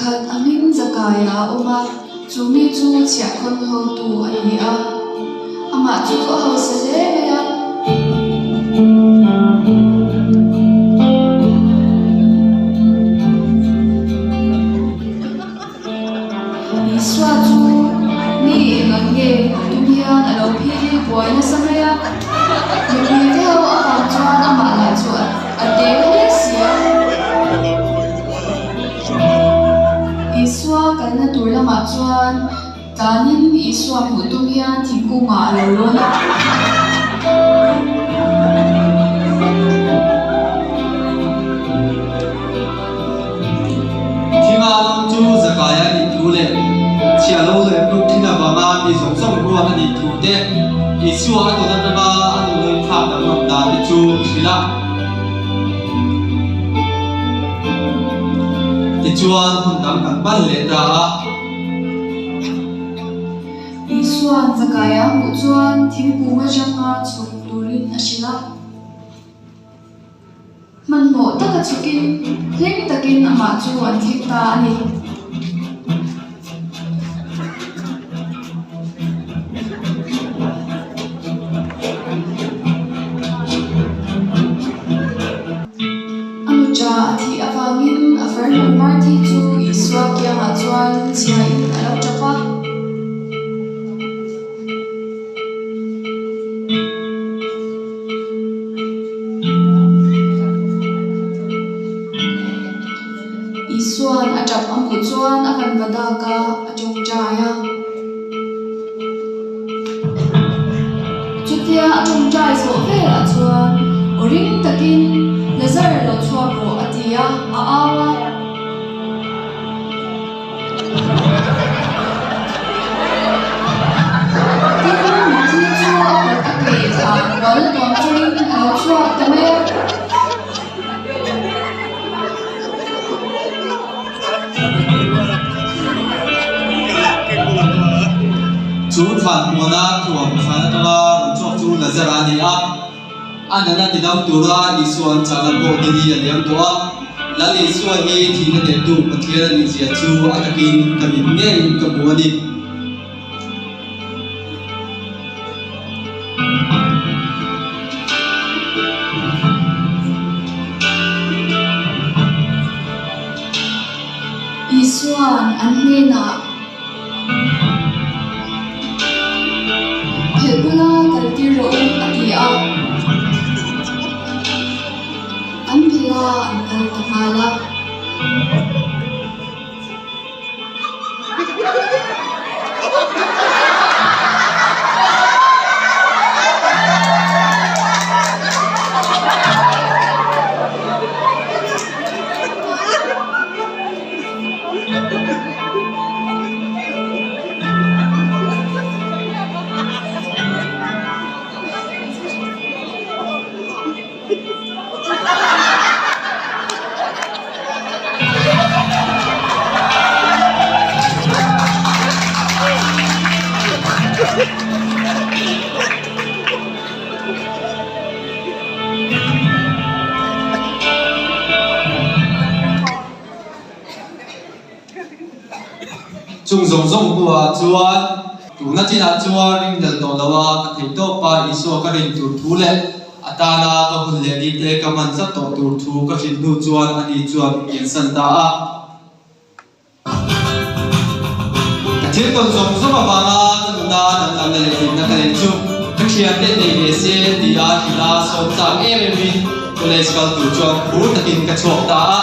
pakhat a hming Zakaia a awm a, chu mi chu chhiahkhawn hotu a ni a. Amah chu a hausa hle mai a. Isua chu mi eng ang nge hmuh tum hian a lo phili buai nasa mai a, mipui te ho avang chuan amah lah chu a te hle si a. Isua kalna tur lamah chuan tlanin Isua hmuh tum hian thingkungah a lo lawn a. Thinga lawng chu Zakai a nih thu leh chhia lo leh tluk thin avanga mi zawng zawng ruat a nih thu te, Isua a tawn atanga a nunui thlak danglam dan te chu hrilh a. Tichuan hmun dang kan pan leh ta a. Isua'n Zakai a hmuh chuan thingkung atanga chhuk turin a hrilh a. Hmanhmawh taka chhukin hlim takin amah chu an thleng ta a ni. A nuṭa a thih avangin a farnu Marthi chu Isua kiangah chuan chhiain a lo ṭap a. Isua'n a ṭap a hmuh chuan a van va dak a, a ṭawngṭai a. Chutia a ṭawngṭai zawh velah chuan aw ring takin, Lazar lo chhuak rawh a ti a, a au a. Tin, mitthi chu a kut a keh thla kual tuam chungin a lo chhuak ta mai a. Chu thlan muana thuam thlan atanga rawn chhuak chu Lazara a ni a. A nana tidam tura Isua an chahna pawh ni hi a liam tawh a. Lal Isua hi thihna neihtu Pathian a nihzia chu a takin ka mit ngeiin ka hmu a ni. Isua'n an hnenah. Phelh bula kal tir rawh u a ti a, an phelh a an kal ta nghal a. Chung zawng zawng hnuah chuan tuna chinah chuan ringhlel tawh lo a, ka theih tawp a, Isua ka rin tur thu leh a tana ka hun leh ni te ka hman tlat tawh tur thu ka hrilh hnu chuan ani chuan min kiansan ta a. Ka thil tawn zawng zawng avanga ka nuna danglamna leh hlimna ka neih chu ka thiante nei ve se ti a hrilh a, sawm chak em em in college kal tur chuan phur takin ka chhuak ta a.